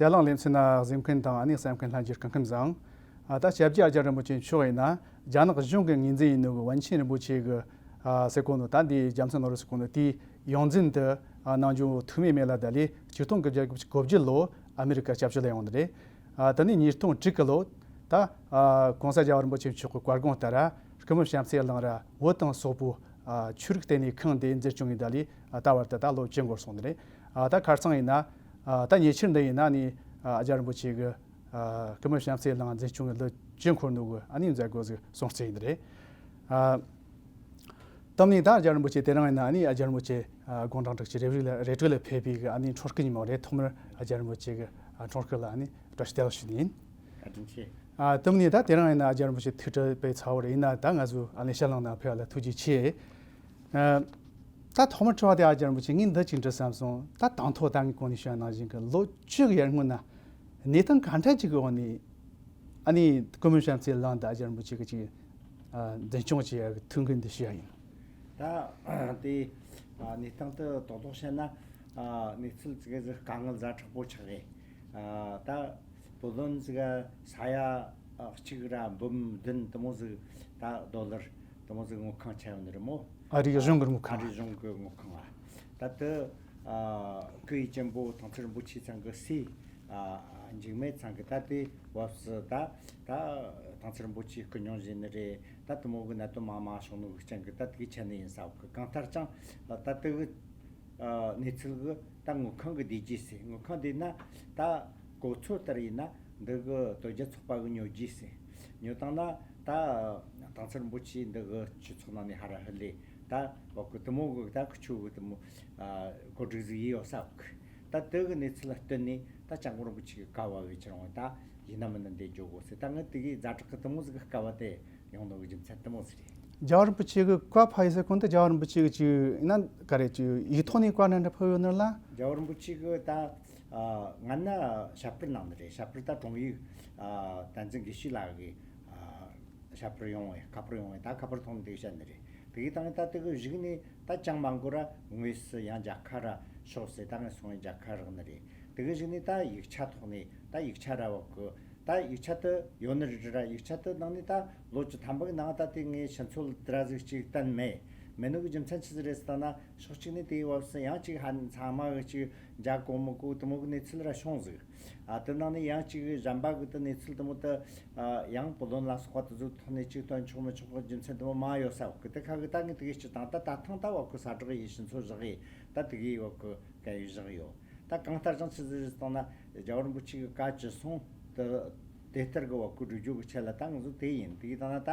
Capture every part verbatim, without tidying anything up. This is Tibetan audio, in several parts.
དེ་ལའང་ལེ་ཚན་ནང་གཟིགས་མཁན་དང་ཨ་ནི་གསན་མཁན་ལྷན་རྒྱས་སྐུ་ཁམས་བཟང་། ཨ་ད་ཞབས་ཀྱི་ཨ་ཅག་རིན་པོ་ཆེ་མཆོག་ཡིན་ན་རྒྱ་ནག་གཞུང་གི་ངོས་འཛིན་ཡིན་ནོ་གི་ཝན་ཆིན་རིན་པོ་ཆེ་གི་ཨ་ཟེར་གོ་ནོ། ད་འདི་རྒྱལ་མཚན་ནོར་བུ་ཟེར་གོ་ནོ་དེའི་ཡོངས་འཛིན་དུ་ཨ་གནང་རྒྱུ་ཐུགས་མེད་མེད་ལ་ད་ལས་ཆིག་སྟོང་དགུ་བརྒྱ་གོ་བརྒྱད་ལོ་ཨ་མི་རི་ཀ་སྐྱབས་བཅོལ་ལ་ཡོང་ནི་རེད། ཨ་དེ་ནས་ཉིས་སྟོང་དྲུག་གི་ལོ་ད་ཨ་གོང་ས་རྒྱལ་བ་རིན་པོ་ཆེ་མཆོག་གི་བཀའ་དགོངས་ལྟར་ར་སྐུ་ངོ་བྱམས་བརྩེ་གླིང་ར་བོད་དང་སོག་པོ་ཨ་ཆོས་རིག་ལྟེ་གནས་ཁང་དེ་འཛིན་སྐྱོང་གིས་ད་ལས་ཨ་ད་བར་དུ་ད་ལོ་བཅུ་འགོར་སོང་ནི་རེད། ཨ་ད་ཁ་སང་ཡིན་ན་ཨ་ད་ཉེ་ཆར་འདི་ཡིན་ན་ནི་ཨ་ཨ་ཅག་རིན་པོ་ཆེ་གི་ཨ་སྐུ་ངོ་བྱམས་བརྩེ་གླིང་འཛིན་སྐྱོང་གི་ལོ་བཅུ་འཁོར་ནོ་གི་ཨ་ནི་མཛད་སྒོ་ཟིག་སྲུང་བརྩི་ཡིན་ནི་རེད། ཨ་དེ་ནས་ད་ཨ་ཅག་རིན་པོ་ཆེ་དེ་རིང་ཡིན་ན་ཨ་ནི་ཨ་ཅག་རིན་པོ་ཆེ་ཨ་དགུང་གྲངས་དྲུག་ཅུ་རེ་དྲུག་ལ་རེ་དྲུག་ལ་ཕེབས་པའི་གི་ཨ་ནི་འཁྲུངས་སྐར་ཉིན་མོ་རེད། ཐོག་མར་ཨ་ཅག་རིན་པོ་ཆེ་གི་ཨ་འཁྲུངས་སྐར་ལ་ཨ་ནི་བཀྲ་ཤིས་བདེ་ལེགས་ཞུ་ནི་ཡིན། བཀའ་དྲིན་ཆེ། ཨ་དེ་ནས་ད་དེ་རིང་ཡིན་ན་ཨ་ཅག་རིན་པོ་ཆེ་ཐུགས་ཁྲལ་དཔེ་ཚ་བོ་རེད། ཡིན་ན་ད་ང་ཚོ་ཨ་ལེ་ཤ་ལང་ནང་ཕེབས་པ་ལ་ཐུགས་རྗེ་ཆེ། ཨ་ད་ཐོག་མར་དྲི་བ་དེ་ཨ་ཅག་རིན་པོ་ཆེ་ངས་འདི་ཅིག་འདྲི་བསམ་སོང་། ད་དང་ཐོག་ད་ངས་གོང་ནས་བཤད་ནང་བཞིན་གི་ལོ་བཅུ་གི་ཡར་སྔོན་ན་གནས་སྟངས་ག་འདྲ་ཅིག་གི་འོག་ནས་ཨ་ནི་སྐུ་ངོ་བྱམས་བརྩེ་གླིང་དང་ཨ་ཅག་རིན་པོ་ཆེ་གི་ཅིག་ཨ་འཛིན་སྐྱོང་བྱེད་ཡ་གི་ཐུགས་འགན་འདི་ཞུ་ཡ་ཡིན། ད་དེ་ཨ་གནས་སྟངས་དེ་ཏོག་ཏོག་བཤད་ན་ཨ་གནས་ཚུལ་ཙི་གེ་ཟིག་དཀའ་ངལ་ཛ་དྲག་པོ་ཆགས་རེད། ཨ་ད་བུ་ལོན་ཟིག་ས་ཡ་གཅིག་ར་འབུམ་བདུན་དེ་མོ་ཟིག་ད་ཌོ་ལར་དེ་མོ་ཟིག་དངུལ་ཁང་ཆགས་ཡོད་ནི་རེད་མོ། ཨ་རིའི་གཞུང་གི་དངུལ་ཨ་ཁང་། རིའི་གཞུང་གི་དངུལ་ཁང་ཨ། ད་དེ་ཨ་སྐུ་ཡི་གཅེན་པོ་ཐང་ཚེ་རིན་པོ་ཆེ་ཚང་གི་སྲས་ཨ་འཇིགས་མེད་ཚང་གི་ད་དེ་བབས་སུ་ད་ད་ཐང་ཚེ་རིན་པོ་ཆེ་སྐུ་སྙུང་བཞེས་ནི་རེད། ད་དེ་མོ་གི་གནད་དོན་མང་མང་བྱུང་ནོ་གི་རྐྱེན་གི་ད་དེ་གི་ཆད་ནི་ཡིན་ས་གི། གང་ལྟར་ཀྱང་ད་དེ་གི་ཨ་གནས་ཚུལ་གི་ད་དངུལ་ཁང་གི་བསྡུས་རྗེས་ཟེར། དངུལ་ཁང་བསྡུས་ན་ད་གོ་ཚོད་ལྟར་ཡིན་ན་འདི་གི་དོལ་རྒྱལ་ཚོགས་པ་གི་ཉོ་རྒྱུ་ཟེར། ཉོ་བཏང་ན་ད་ཐང་ཚེ་རིན་པོ་ཆེ་འདི་གི་ཆོས་ཚོགས་ནང་ནས་ཧ་ར་ཧི་ལས་ད་བ་གི་དེ་མོ་གི་ད་ཁི་ཆོ་གི་དེ་མོ་ཨ་གོ་སྒྲིག་ཟིག་ཡིན་ཡོད་ས་གི། ད་དེ་གི་གནས་ཚུལ་ལ་བསྟུན་ནས་ད་སྐྱབས་མགོན་རིན་པོ་ཆེ་གི་བཀའ་ཕབ་ཡི་ཁྱེར་འོང་ད་ཡིན་ན་མིན་ན་འདི་འཇོག་དགོས་ཟེར། ད་ངས་དེ་གི་ཛ་དྲག་གི་དེ་མོ་ཟིག་གི་བཀའ་ཕབ་དེ་ཡོང་ནོ་གི་རྒྱུ་མཚན་དེ་མོ་ཟིག་རེད། རྒྱལ་བ་རིན་པོ་ཆེ་གི་བཀའ་ཕབ་ཡི་ཟེར་གོང་དུ་རྒྱལ་བ་རིན་པོ་ཆེ་གི་ཅིག་ཡིན་ན་ག་རེ་ཅིག་ཡིག་ཐོག་ནས་བཀའ་འདྲ་འདྲ་ཕབ་ཡོད་ནི་ལ། རྒྱལ་བ་རིན་པོ་ཆེ་གི་ད་ཨ་སྔ་ན་ཞབས་བཀུར་གནང་ནི་རེད། ཞབས་བཀུར་ད་དྲུང་ཡིག་ཨ་བསྟན་འཛིན་དགེ་བཤེས་ལགས་གི་ཨ་ཞབས་བཀུར་ཡོང་བའི་ཁ་པར་ཡོང་བའི་ད་ཁ་པར་ཐོག་ནས་དེ་བཤད་ནི་རེད། དེ་གི་ད་ངས་ད་དེ་གི་གཞུག་ནས་ད་ཅང་མ་འགོར་ར་དངོས་སུ་ཡང་མཇལ་ཁ་ར་ཤོག་ཟེར། ད་ངས་སོང་བའི་མཇལ་ཁ་རག་ནི་རེད། དེ་གི་གཞུག་ནས་ད་ཡིག་ཆ་ཐོག་ནས་ད་ཡིག་ཆ་ར་བ་གི་ད་ཡིག་ཆ་དེ་ཡོད་ནི་རེད་ར། ཡིག་ཆ་དེ་ནང་ནས་ད་ལོ་བཅུ་ཐམ་པ་གི་ནང་ད་དེ་ངས་ཕྱི་ཚོད་དེ་ར་ཟིག་ཅིག་བསྟན་མེད། མེད་ནོ་གི་རྒྱུ་མཚན་ཆི་ཟིག་རེད་ཟེར་ད་ན་ཕྱོགས་གཅིག་ནས་དེའི་བབས་སུ་ཡང་ཅིག་ཧ་ཚང་མ་གི་ཅིག་མཇལ་གོ་མི་གོ་དེ་མོ་གི་གནས་ཚུལ་ར་བྱུང་ཟིག། ཨ་དེ་ནང་ནས་ཡང་ཅིག་གཞན་པ་གི་དེ་གནས་ཚུལ་དེ་མོ་དེ་ཨ་ཡང་བུ་ལོན་ལ་སོགས་པ་དེ་ཚོའི་ཐོག་ནས་ཅིག་སྟོན་ཆོག་མི་ཆོག་གི་རྒྱུ་མཚན་དེ་མོ་མ་ཡོད་ས་བ་གི། དེ་ཁ་གི་ད་ངས་དེ་གི་སྤྱི་བཏང་ད་ད་ཐེངས་ད་བ་གི་གསལ་བསྒྲགས་ཡེ་ཕྱི་ཚོད་བཞག་གི་ད་དེ་གི་བ་གི་སྐད་ཡིག་བཞག་ཡོད། ད་གང་ལྟར་ཀྱང་ཆི་ཟིག་རེད་ཟེར་ན་རྒྱལ་བ་རིན་པོ་ཆེ་གི་བཀའ་ཅི་གསུང་དེ་དེ་ལྟར་གི་བ་གི་སྒྲུབ་རྒྱུ་གི་ཆེད་ལ་ད་ང་ཚོ་དེ་ཡིན། དེ་གི་ད་ན་ད་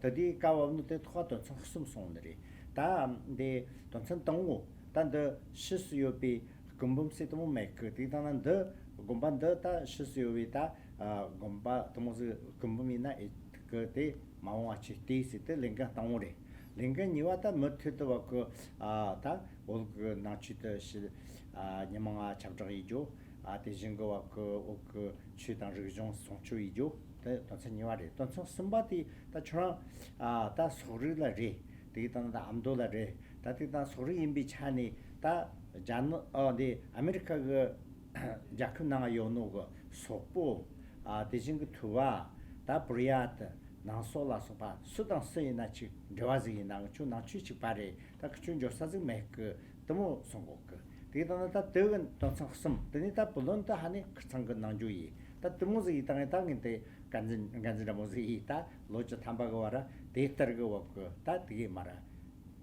དེ་དུས་བཀའ་བབས་ནོ་དེ་ཐོག་དོན་ཚན་གསུམ་སོང་ནི་རེད། ད་འདི་དོན་ཚན་དང་པོ་ད་འདི་ཕྱིས་སུ་ཡོད་པའི་སྐུ་འབུམ་ཟེར་དེ་མོ་མེད་གི། དེ་གི་ད་ན་འདི་དགོན་པ་འདི་ད་ཕྱིས་སུ་ཡོད་པའི་ད་དགོན་པ་དེ་མོ་ཟིག་སྐུ་འབུམ་ཡིན་ན་ཨེ་གི་དེ་མ་འོངས་པ་ཆེ་བལྟས་ཟེར་དེ་ལས་འགན་དང་པོ་རེད། ལས་འགན་གཉིས་པ་ད་མུ་མཐུད་དུ་བ་གི་ཨ་ད་བོད་གི་ནང་ཆོས་དེ་ཕྱི་ཨ་ཉི་མ་ལྔ་ཁྱབ་བསྒྲགས་ཡེད་རྒྱུ། ཨ་དེ་བཞིན་གི་བ་གི་བོད་གི་ཆོས་དང་རིག་གཞུང་སྲུང་སྐྱོབ་ཡེད་རྒྱུ། དེ་དོན་ཚན་གཉིས་པ་རེད། དོན་ཚན་གསུམ་པ་དེ་ད་ཁྱོད་རང་ཨ་ད་སོག་རིགས་ལ་རེད། དེ་གི་ད་ད་ཨ་མདོ་ལ་རེད། ད་དེ་ད་སོག་རིགས་ཡིན་པའི་ཆ་ནས་ད་རྒྱ་ནག་ཨ་འདི་ཨ་མེ་རི་ཁ་གི་རྒྱལ་ཁབ་ནང་ཡོད་ནོ་གི་སོག་པོ། ཨ་དེ་བཞིན་གི་ཐུ་བ། ད་བུར་ཡ་དེ་ནང་སོག་ལ་སོགས་པ་སུ་དང་སུ་ཡིན་ན་ཅིག་འབྲེལ་བ་ཟིག་ཡིན་ན་ང་ཆོ་ནང་ཆོས་གཅིག་པ་རེད། ད་ཁི་ཆོ་འགྱོ་ས་ཟིག་མེད་གི། དེ་མོ་གསུང་གོ་གི། དེ་ལྟ་ན་ད་དེ་གི་དོན་ཚན་གསུམ་དེ་ནི་ད་བུ་ལོན་དུ་ཧ་ནི་ཁིར་ཚང་གི་ནང་འཇུག་ཡིན། ད་དེ་མོ་ཟིག་ཡིན་ད་ངས་ད་ངས་དེ་འགན་འཛིན་འགན་འཛིན་ར་མོ་ཟིག་ཡིན། ད་ལོ་བཅུ་ཐམ་པ་གི་བར་ར་དེ་ལྟར་གི་བབ་གི་ད་དེ་གི་མ་ར་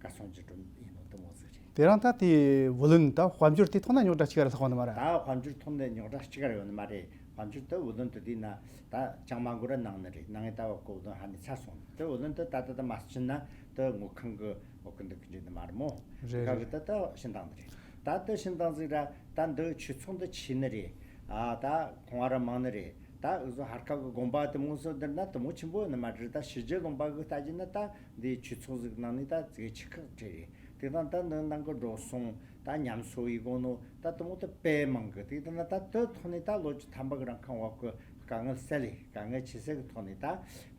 བཀའ་གསུང་ཅི་སྒྲུབ་ཡིན་ནོ་དེ་མོ་ཟིག་རེད། དེ་རིང་ད་དེ་བུ་ལོན་ད་དཔལ་འབྱོར་དེ་ཐོག་ན་རྙོག་དྲ་གཅིག་ར་ལྷག་པ་ནི་མ་ར། ད་དཔལ་འབྱོར་ཐོག་ནས་རྙོག་དྲ་གཅིག་ར་ཡོད་ནི་མ་རེད། དཔལ་འབྱོར་དུ་བུ་ལོན་དུ་དེ་ན་ད་ཅང་མ་འགོར་ར་གནང་ནི་རེད། གནང་ངེ་ད་བ་གི་བུ་ལོན་ཧ་ནི་ཚར་སོང་། དུ་བུ་ལོན་དུ་ད་ད་ད་མ་ཕྱིན་ན་དུ་དངུལ་ཁང་གི་འོག་གི་འདུག་གི་འཇུག་ནི་མ་རེད་མོ། རེད་ག་རེད། གི་ད་ད་ཕྱིན་བཏང་ནི་རེད། ད་དུ་ཕྱིན་བཏང་ཟིག་ར་ད་འདི་ཆོས་ཚོགས་འདི་ཆེ་ནི་རེད། ཨ་ད་ཁོང་བ་ར་མང་ནི་རེད། ད་འུ་ཚོ་ཧར་ཁ་གི་དགོན་པ་དུ་མོ་སོ་འདིར་ན་དུ་མོ་ཆེན་པོ་ནི་མ་རེད། ད་ཕྱི་རྒྱལ་ལུང་པ་གི་ལྟ་རྒྱུ་ན་ད་འདི་ཆོས་ཚོགས་ཟིག་ནང་ནི་ད་ཙིག་ཆི་ཁག་ཁྲེ་རེད། དེ་དང་ད་འདི་ནང་གི་འགྲོ་སོང་ད་ཉམས་གསོ་ཡི་གོ་ནོ་ད་དུ་མོ་ད་དཔེ་མང་གི། དེ་དང་ད་དུ་ཐོག་ནས་ད་ལོ་བཅུ་ཐམ་པ་གི་རང་ཁང་བ་གི་དཀའ་ངལ་སེལ་ལེ་དཀའ་ངལ་ཆེ་སེ་གི་ཐོག་ནས་ད་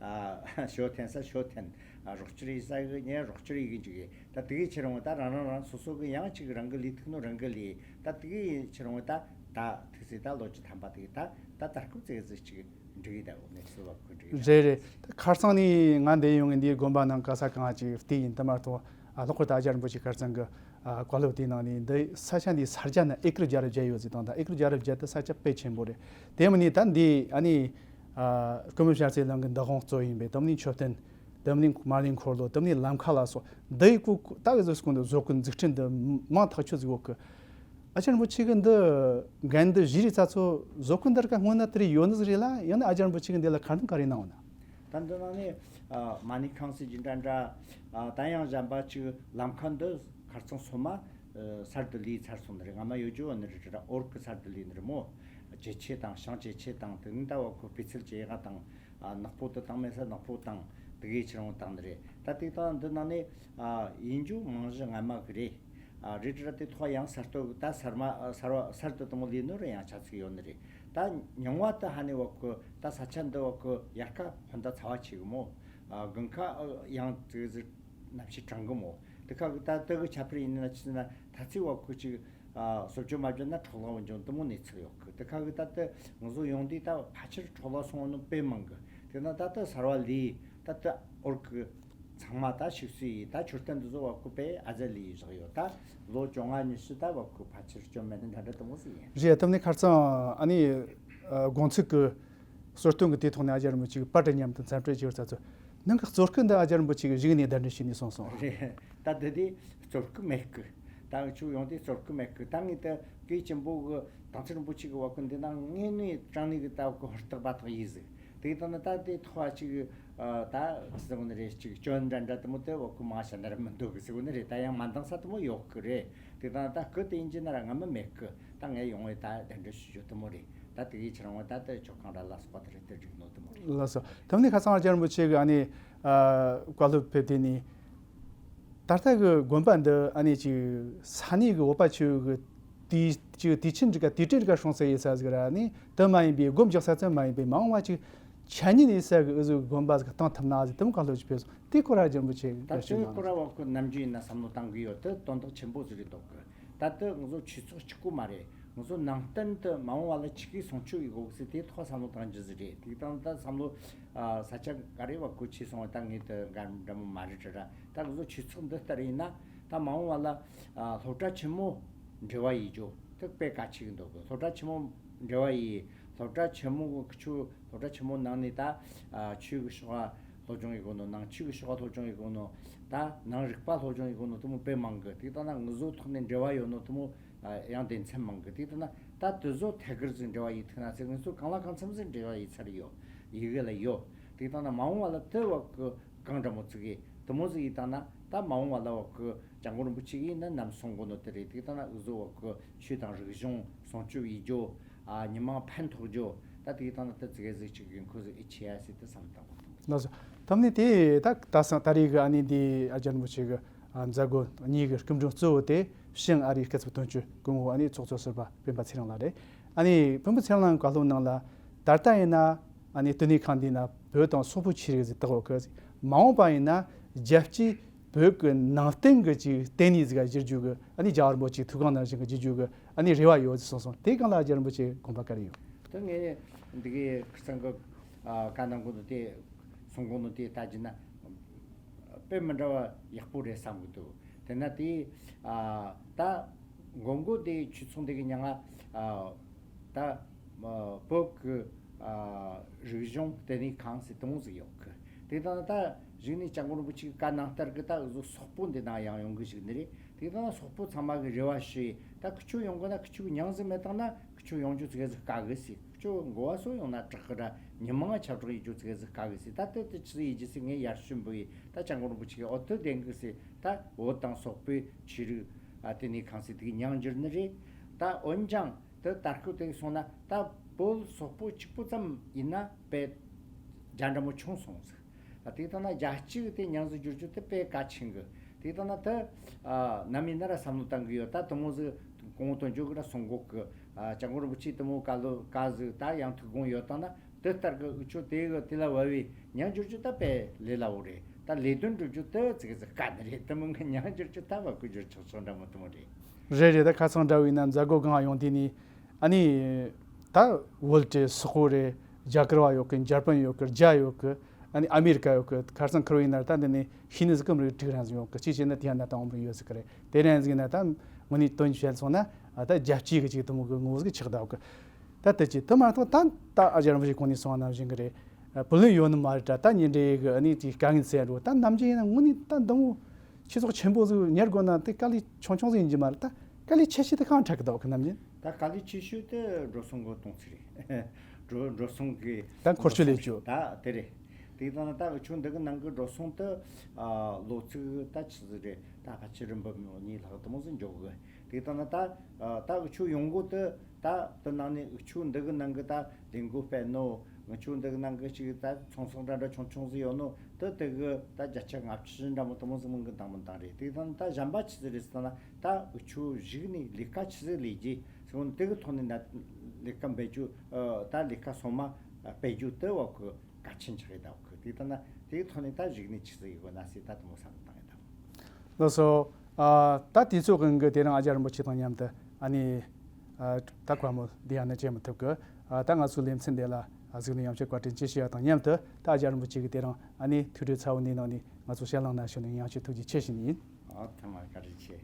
ཨ་ཞོ་འཐེན་ས་ཞོ་འཐེན། ཨ་རོགས་སྐྱོར་ཡི་ས་གི་ཉེ་རོགས་སྐྱོར་ཡི་གི་འཇུག་གི། ད་དེ་གི་ཕྱིར་འོང་ད་རང་རང་རང་སོ་སོ་གི་ཡང་ཅིག་རང་གི་ལས་ཐུག་ནོ་རང་གི་ལས། ད་དེ་གི་ཕྱིར་འོང་ད་ ད་ཐུགས་སྲས་ད་ལོ་བཅུ་ཐམ་པ་དེ་ད་ད་ད་སྐབས་ཙི་ཙི་ཅིག་འགྲིག་ཡི་ད་འོ་ནས་ཚུལ་བ་ཁོ་འགྲིག་ཡི་ད། རེད་རེད། ད་ཁ་སང་ནས་ང་འདི་ཡོང་གི་འདིའི་དགོན་པ་ནང་ག་ས་གང་ཅིག་བལྟས་ཡིན། དེ་མ་གཏོགས་ཨ་ལྷག་པར་དུ་ཨ་ཅར་རིན་པོ་ཆེ་ཁ་སང་གི་ཨ་བཀའ་སློབ་དེའི་ནང་ནས་འདི་ས་ཆ་འདི་ས་རྒྱ་ན་ཨེ་ཀར་བརྒྱ་ར་བརྒྱ་ཡོད་ཟེར་དང་། ད་ཨེ་ཀར་བརྒྱ་ར་བརྒྱ་དེ་ས་ཆ་དཔེ་ཆེན་པོ་རེད། དེ་མིན་ནས་ད་འདི་ཨ་ནི་ཨ་སྐུ་ངོ་ཤར་རྩེ་གླིང་གི་འདུ་ཁང་གཙོ་ཡིན་པའི་དེ་མིན་ནས་མཆོད་རྟེན། དེ་མིན་ནས་མར་ལེ་འཁོར་ལོ། དེ་མིན་ནས་ལམ་ཁ་ལ་སོགས་འདི་ཡི་སྐུ་ད་གི་བཟོ་སྐུ་འདི་བཟོ་སྐུ་འཛུགས་སྐྲུན་འདི་མང་ཐག་ཆོད་ཟིག་ཡོད་གི། ཨ་ཅར་རིན་པོ་ཆེ་གི་འདི་འགན་འདི་བཞེས་རིས་ཚ་ཚོ་བཟོ་སྐུ་འདི་ར་ཀ་སྔོན་ན་དེ་རིགས་ཡོད་ནི་ཟིག་རེད་ལ། ཡང་ན་ཨ་ཅར་རིན་པོ་ཆེ་གི་འདི་ལ་ཁ་འདོན་ག་རེ་གནང་བ་ན། ད་འདི་ནང་ནས་ཨ་མ་ཎི་ཁང་ཟེར་རྒྱུ་འདྲ་འདྲ། ཨ་ད་ཡང་གཞན་པ་ཅིག་ལམ་ཁ་འདི་ཁར་ཚང་སོ་མ་ཨ་གསར་དུ་ལས་ཚར་སོང་ནི་རེད། སྔ་མ་ཡོད་རྒྱུ་བ་ནི་རེད། འོར་གི་གསར་དུ་ལས་ནི་རེད་མོ། ཇེ་ཆེ་དང་ཞང་ཇེ་ཆེ་དང་དེ་ནི་ད་བ་ཁོ་སྤུས་ཚད་ཇེ་ཡག་དང་། ཨ་ནག་པོ་དུ་དང་མེད་ས་ནག་པོ་དང་དུ་གེ་ཆི་རང་དང་ནི་རེད། ད་དེ་དང་འདི་ནང་ནས་ཨ་ཡིན་རྒྱུ་མང་གཞི་སྔ་མ་གི་རེད། ཨ་རེད་རེད། དེ་ཐོག་ཡང་གསར་གཏོད་ད་གསར་མ་ཨ་གསར་བ་གསར་དུ་དང་ལས་ནོ་རེ་ཡང་ཆ་ཚིག་ཡོད་ནི་རེད། ད་ཉུང་བ་དུ་ཧ་ནི་བ་ཁོ་ད་ས་ཆ་འདི་བ་ཁོ་ཡར་ཁ་ཧོན་ད་ཚ་བ་ཆེ་གི་མོ། ཨ་དགུན་ཁ་ཨ་ཡང་ཙི་ཙི་གནམ་གཤིས་གྲང་གི་མོ། དེ་ཁ་གི་ད་དུ་གི་ཁྱད་པར་ཡིན་ན་ཆི་ན་ད་ཚིག་བ་ཁོ་ཅིག་ཨ་སོབ་ཅོ་མ་བརྒྱབ་ན་འཕྲོ་བརླག་འབྱུང་དུ་མོ་གནས་ཚུལ་ཡོད་གི། དེ་ཁ་གི་ད་དུ་ང་ཚོ་ཡོང་དུས་ད་ཕལ་ཆེར་འཕྲོ་བརླག་སོང་བ་ནི་དཔེ་མང་གི། དེ་ན་ད་དུ་གསར་བ་ལས་ད་དུ་འོར་གི་ཚང་མ་ད་ཤིག་སུ་ཡི་ད་མཆོད་རྟེན་འདི་ཚོ་བ་ཁུ་དཔེ་ཨ་ཛ་ལི་ཡི་བཞག་ཡོད། ད་ལོ་བཅོ་ལྔ་ཉི་ཤུ་ད་བ་ཁུ་ཕལ་ཆེར་སྐྱོན་མེད་ནི་འདྲ་འདྲ་དུ་མོ་ཟིག་ཡིན། རེད། དེ་ནི་ཁར་ཚང་ཨ་ནི་ཨ་དགོང་ཚིག་གི་གསོལ་སྟོན་གྱི་དུས་ཐོག་ནས་ཨ་ཅར་རིན་པོ་ཆེ་གི་པར་དྲ་མཉམ་དུ་འཚམས་འདྲི་བྱས་ཡོད་ས་ཚོ། ནང་གི་གཙོ་སྐུ་འདི་ཨ་ཅར་རིན་པོ་ཆེ་གི་བཞུགས་གནས་གདན་འདྲེན་བྱས་ནས་སོང་སོང་། རེད། ད་འདི་དེ་གཙོ་སྐུ་མེད་གི། ད་འུ་ཆོ་ཡོང་དུས་གཙོ་སྐུ་མེད་གི། ད་ངས་ད་གོས་ཆེན་པོ་གི་དང་ཚེ་རིན་པོ་ཆེ་གི་བ་ཀུན་འདི་ན་ངས་ནས་དྲང་ནས་གི་ད་གི་ཧུར་ཐག་པ་ཐག་ཡིས་ཟིག། དེ་དང་ན་ད་དེ་ཐོག་ཅིག་ད་ཟེར་གོ་ནི་རེད། ཅིག་སྐྱོན་འདྲ་འདྲ་དུ་མོ་དེ་བ་ཀུན་མ་བྱ་ན་ར་མི་འདུག་གི་ཟེར་གོ་ནི་རེད། ད་ཡང་མ་འདང་ས་དུ་མོ་ཡོད་གི་རེད། དེ་དང་ད་སྐུ་དེ་ཡིན་གྱི་ན་ར་ང་མི་མེད་གི། ད་ངས་ཡོང་བའི་ད་གདན་འདྲེན་ཞུ་རྒྱུ་དུ་མོ་རེད། ད་དེ་གའི་ཕྱིར་འོང་བ་ད་ལྟ་ཆོ་གང་ར་ལ་སོགས་པ་དེ་རེད། དེ་འགྲིག་ནོ་དུ་མོ་རེད། ལགས་སོ། དེ་ནས་ཁ་སང་ཨ་ཅར་རིན་པོ་ཆེ་གི་ཨ་ནི་ཨ་བཀའ་སློབ་ཕེབས་དེ་ནི། ད་ལྟ་གི་དགོན་པ་འདི་ཨ་ནི་ཅིག་ས་གནས་གི་བོད་པ་ཆོས་གི་དུས་ཅིག་དུས་ཆེན་འདྲ་ག་དུས་དྲན་འདྲ་ག་སྲུང་ས་ཡིན་ས་ཟིག་ར་ནི་དུ་མ་ཡིན་པའི་སྒོམ་རྒྱག་ས་ཙམ་མ་ཡིན་པའི་མ་འོངས་པ་ཅིག་འཆད་ཉན་ཡིན་ས་གི་ཨུ་ཟུ་དགོན་པ་ཟིག་གཏང་ཐུབ་ན་ཟིག་དུ་མོ་བཀའ་སློབ་ཅིག་ཕེབས་སོང་། དེ་སྐོར་ཨ་ཅར་རིན་པོ་ཆེ་ད་བཀའ་ཆོས་དེ་གནང་སྐོར་ར་བ་ཁོ་ནམ་རྒྱུན་ཡིན་ན་བསམ་བློ་བཏང་གི་ཡོད། དེ་དོན་དག་ཆེན་པོ་ཟིག་རེད་འདུག་གི། ད་ལྟ་ང་ཚོ་ཆོས་ཚོགས་གཅིག་པུ་མ་རེད། ང་ཚོ་ནང་བསྟན་དུ་མ་འོངས་པ་ལ་ཆི་གིས་སྲུང་སྐྱོབ་ཡེད་དགོས་ཟེར་དེའི་ཐོག་བསམ་བློ་བཏང་རྒྱུ་ཟིག་རེད། དེ་དང་ད་བསམ་བློ་ཨ་ས་ཆ་ག་རེ་བ་གོ་ཆེ་སོང་བ་ད་ངས་དུ་འགའ་འདྲ་མོ་མ་རེད་དྲ་ར། ད་ང་ཚོ་ཆོས་ཚོགས་འདི་ལྟར་ཡིན་ན་ད་མ་འོངས་པ་ལ་ཨ་སློབ་གྲྭ་ཆེན་མོ་འབྲེལ་བ་ཡེད་རྒྱུ་དེ་དཔེ་གལ་ཆེ་གི་འདུག་གི། སློབ་གྲྭ་ཆེན་མོ་འབྲེལ་བ་ཡེད། སློབ་གྲྭ་ཆེན་མོ་གི་ཁུ་ཆུ་སློབ་གྲྭ་ཆེན་མོ་ནང་ནས་ད་ཨ་ཆོས་གི་ཕྱོགས་ལ་སློབ་སྦྱོང་ཡེད་དགོས་ནོ། ནང་ཆོས་གི་ཕྱོགས་ལ་སློབ་སྦྱོང་ཡེད་དགོས་ནོ། ད་ནང་རིག་པ་སློབ་སྦྱོང་ཡེད་དགོས་ནོ་དེ་མོ་དཔེ་མང་གི། དེ་ལྟ་ན་ང་ཚོ་ཐོག་ནས་འབྲེལ་བ་ཡོད་ནོ་དེ་མོ་ཨ་ཡང་སྡེ་ཚན་མང་གི། དེ་ལྟ་ན་ད་དེ་ཚོ་ཐད་ཀར་ཟིག་འབྲེལ་བ་ཡེད་ཐུབ་ན་ཟེར། ང་ཚོ་གང་ལ་གང་འཚམ་ཟིག་འབྲེལ་བ་ཡེད་ཚར་ཡོད། ཡེད་གི་ལ་ཡོད། དེ་ལྟ་ན་མ་འོངས་པ་ལ་དེ་བ་གི་གང་འདྲ་མོ་ཚིག་གི་དེ་མོ་ཟིག་ཡེད་བཏང་ན་ད་མ་འོངས་པ་ལ་བ་གི་སྐྱབས་མགོན་རིན་པོ་ཆེ་གིས་ནི་ནམ་གསུང་གོ་ནོ་དེ་རེད། དེ་ལྟ་ན་འུ་ཚོ་བ་གི་ཆོས་དང་རིག་གཞུང་སྲུང་སྐྱོབ་ཡེད་རྒྱུ། ཨ་མི་མང་ཕན་ཐོགས་རྒྱུ། ད་དེ་དང་ད་ཙི་གེ་ཟིག་ཅིག་ཡིན་ཁོ་ཟིག་ཨེ་ཆེ་ཡ་ཟིག་ད་བསམ་བཏང་། ལགས་སོ། ད་ནི་དེ་ད་ད་སང་ད་རེས་གི་ཨ་ནི་འདི་ཨ་ཅར་རིན་པོ་ཆེ་གི་ཨ་མཛད་སྒོ་གཉིས་ཀྱི་སྐུ་མགྲོན་གཙོ་བོ་དེ་ཤིང་ཨ་རིའི་སྐུ་ཚབ་དོན་གཅོད་སྐུ་ངོ་ཨ་ནི་ཚོགས་གཙོ་ཟུར་པ་སྤེན་པ་ཚེ་རིང་ལགས་རེད། ཨ་ནི་སྤེན་པ་ཚེ་རིང་ལགས་བཀའ་སློབ་ནང་ལ་ད་ལྟ་ཡིན་ན་ཨ་ནི་བསྟི་གནས་ཁང་འདི་ན་བོད་དང་སོག་པོ་ཆོས་རིག་ཟིག་དག་ཡོད་གི། མ་འོངས་པ་ཡིན་ན་རྒྱལ་སྤྱིའི་བོད་ཀྱི་ནང་བསྟན་གྱི་ཅིག་ལྟེ་གནས་ཟིག་ག་བསྒྱུར་རྒྱུ་གི་ཨ་ནི་རྒྱལ་བ་རིན་པོ་ཆེའི་ཐུགས་དགོངས་ནང་བཞིན་གྱི་བསྒྱུར་རྒྱུ་གི་ཨ་ནི་རེ་བ་ཡོད་ཟེར་གསུངས་སོང་། དེའི་སྒང་ལ་ཨ་ཅར་རིན་པོ་ཆེ་དགོངས་པ་ག་རེ་ཡོད། དེ་ངས་འདི་གའི་ཁུ་ཚང་གི་ཨ་བཀའ་གནང་གོ་ནོ་དེ་གསུང་གོ་ནོ་དེ་ལྟ་རྒྱུ་ན་དཔེ་མི་འདྲ་བ་ཡག་པོ་རེད་བསམ་གི་འདུག། དེ་ན་དེ་ཨ་ད་མགོ་མགོ་དེ་ཆོས་ཚོགས་འདི་གི་མྱིང་ང་ཨ་ད་ཨ་བོད་ཀྱི་ཨ་རིག་གཞུང་ལྟེ་གནས་ཁང་ཟེར་དེ་མོ་ཟིག་ཡོད་གི། དེ་དང་ད་གཞུག་ནས་སྐྱབས་མགོན་རིན་པོ་ཆེ་གི་བཀའ་གནང་ལྟར་གི་ད་འུ་ཚོ་སོག་པོ་འདི་ནང་ཡང་ཡོང་གི་བཞུགས་ནི་རེད། དེ་དང་སོག་པོ་ཚང་མ་གི་རེ་བ་ཞུ་ཡི། ད་ཁུ་ཆོ་ཡོང་གི་ན་ཁུ་ཆོ་གི་མྱིང་ཟིག་མེད་བཏང་ན་ཁུ་ཆོ་ཡོང་རྒྱུ་ཙི་གེ་ཟིག་དཀའ་གི་ཟེར། ཁུ་ཆོ་མགོ་བ་སོ་ཡོང་ན་དྲག་གི་ར་མི་མང་ང་ཁྱབ་བསྒྲགས་ཡེད་རྒྱུ་ཙི་གེ་ཟིག་དཀའ་གི་ཟེར། ད་དེ་དེ་ཆི་ཟིག་ཡེད་རྒྱུ་ཟེར་ངས་ཡར་ཞུ་འབུལ་ཡི། ད་སྐྱབས་མགོན་རིན་པོ་ཆེ་གིས་འོ་དེ་བདེན་གི་ཟེར། ད་བོད་དང་སོག་པོའི་ཆོས་རིག་ཨ་ལྟེ་གནས་ཁང་ཟེར་དེ་གི་མྱིང་བསྒྱུར་ནི་རེད། ད་འོན་ཀྱང་དེ་ལྟར་ཁུ་དེ་སོང་ན་ད་བོད་སོག་པོ་གཅིག་པུ་ཙམ་ཡིན་ན་དཔེ་རྒྱ་འདྲ་མོ་ཆུང་སོང་ཟིག། ད་དེ་ལྟ་ན་རྒྱལ་སྤྱི་གི་དེ་མྱིང་ཟིག་བསྒྱུར་རྒྱུ་དེ་དཔེ་གལ་ཆེན་གི། དེ་ལྟ་ན་དེ་ཨ་ནམ་ཡིན་ན་ར་བསམ་བློ་བཏང་གི་ཡོད། ད་དེ་མོ་ཟིག་སྐུ་ངོ་དོན་གཅོད་གིས་ར་གསུང་གོ་གི། ཨ་སྐྱབས་མགོན་རིན་པོ་ཆེ་དེ་མོ་བཀའ་སློབ་བཀའ་ཟིག་ད་ཡང་ཐུགས་དགོངས་ཡོད་བཏང་ན་དེ་ལྟར་གི་འུ་ཆོ་དེ་གི་དེ་ལ་བབ་བའི་མྱིང་བསྒྱུར་རྒྱུ་ད་དཔེ་ལས་སླ་བོ་རེད། ད་ལས་དོན་སྒྲུབ་རྒྱུ་དེ་ཙི་གེ་ཟིག་དཀའ་ནི་རེད། དེ་མིན་གི་མྱིང་བསྒྱུར་རྒྱུ་ད་བ་ཀུ་བསྒྱུར་ཆོག་ཆོག་འདྲ་མོ་དེ་མོ་རེད། རེད་རེད། ད་ཁ་སང་འདྲ་བོ་ཡིན་ན་མཛད་སྒོ་གང་ཡོང་དུས་ནས་ ཨ་ནི་ད་ཝོལ་ཏྲེ་སོག་པོ་རེད། རྒྱ་གར་བ་ཡོད་གི། འཇར་པན་ཡོད་གི། རྒྱ་ཡོད་གི། ཨ་ནི་ཨ་མེ་རི་ཀ་ཡོད་གི། ཁ་སང་ཁུར་བ་ཡིན་ན་ད་འདི་ནས་ཤི་ནི་ཟིག་གི་མི་རིགས་དྲུག་རང་ཟིག་ཡོད་གི། གཅིག་བྱས་ན་དེ་ཡང་ན་ད་འོམ་རིགས་ཡོད་ཟིག་གི་རེད། དེ་རང་ཟིག་ཡིན་ན་ད་དངོས་གནས་དོན་བཤད་སོང་ན། ཨ་ད་རྒྱལ་སྤྱི་གི་ཅིག་དུ་མོ་གི་ངོ་བོ་ཟིག་ཆགས་བསྡད་གི། ད་དེ་ཅི་དུ་མ་གཏོགས་ད་ད་ཨ་ཅག་རིན་པོ་ཆེ་གོང་ནས་གསུངས་པ་ནང་བཞིན་གི་རེད། བུ་ལོན་ཡོད་ནི་མ་རེད་ད། ད་ཉིན་རེ་གི་ཨ་ནི་ཅིག་དཀའ་ངལ་སེལ་འགྲོ། ད་ནམ་རྒྱུན་ཡིན་ན་དངོས་གནས་ད་འདི་མོ་ཆེ་ཚོགས་ཆེན་པོ་ཟིག་གཉེར་དགོས་ན་དེ་དཀའ་ལས་ཆུང་ཆུང་ཟིག་ཡིན་གྱི་མ་རེད། ད་དཀའ་ལས་ཆེ་ཤོས་དེ་གང་འཕྲད་གི་འདུག་གི་ནམ་རྒྱུན། ད་དཀའ་ལས་ཆེ་ཤོས་དེ་འགྲོ་སོང་གི་གཏོང་ཚིག་རེད། འགྲོ་འགྲོ་སོང་གི་ད་འཁོར་སྐྱོད་ལས་རྒྱུ། ད་དེ་རེད། དེ་ལྟ་ན་ད་འུ་ཆོ་འདི་གི་ནང་གི་འགྲོ་སོང་དེ་ཨ་ལོ་ཚིགས་ད་ཆི་ཟིག་རེད། ད་ཕལ་ཆེར་རིན་འབུམ་གཉིས་ལྷག་དུ་མོ་ཟིག་འཇོག་གི། དེ་ལྟ་ན་ད་ཨ་ད་འུ་ཆོ་ཡོང་སྒོ་དེ་ད་དེ་ནང་ནས་འུ་ཆོ་འདི་གི་ནང་གི་ད་ལས་འགུལ་སྤེལ་ནོ། འུ་ཆོ་འདི་གི་ནང་གི་ཅིག་ད་ཚོང་ཟོག་འདྲ་འདྲ་ཆུང་ཆུང་ཟིག་ཡོད་ནོ། དེ་དེ་གི་ད་བརྒྱ་ཆ་ལྔ་བཅུ་འདྲ་མོ་དུ་མོ་ཟིག་མིང་གི་འདང་མི་འདང་རེད། དེ་ལྟ་ན་ད་གཞན་པ་ཆི་ཟིག་རེད་ཟེར་ན། ད་འུ་ཆོ་གཞུག་ནས་ལས་ཀ་ཆི་ཟིག་ལས་རྒྱུ་ཟེར་བ་དེ་གི་ཐོག་ནས་ད་ལས་ཀ་འབད་རྒྱུ། ཨ་ད་ལས་ཀ་སོ་མ་སྤེལ་རྒྱུ་དེ་བ་གི་གལ་ཆེན་ཆགས་ཡོད་ད་གི། དེ་ལྟ་ན་དེའི་ཐོག་ནས་ད་གཞུག་ནས་ཆི་ཟིག་ཡོད་དགོས་ན་ཟེར་ད་དུ་མོ་བསམ་བློ་བཏང་ཡོད་ད། ལགས་སོ། ཨ་ད་དུས་ཚོད་ཀྱི་དེ་རིང་ཨ་ཅག་རིན་པོ་ཆེ་དང་མཉམ་དུ་ཨ་ནི་ཨ་ད་བཀའ་མོལ་འདི་ཡང་ནས་བྱེད་མི་ཐུབ་གི། ཨ་ད་ང་ཚོའི་ལེ་ཚན་འདི་ལ་གཟིགས་ནས་ཡང་བསྐྱར་བཀའ་དྲིན་ཆེ་ཞུ་ཡ་དང་མཉམ་དུ། ད་ཨ་ཅག་རིན་པོ་ཆེ་གིས་དེ་རིང་ཨ་ནི་ཐུགས་སྤྲོ་ཚ་བོ་འདིའི་ནང་ནས་ང་ཚོ་ཞལ་ལག་ན་ཞུ་ནས་ཡང་བསྐྱར་ཐུགས་རྗེ་ཆེ་ཞུ་ནི་ཡིན། ཨ་ཐ་མ་བཀའ་དྲིན་ཆེ།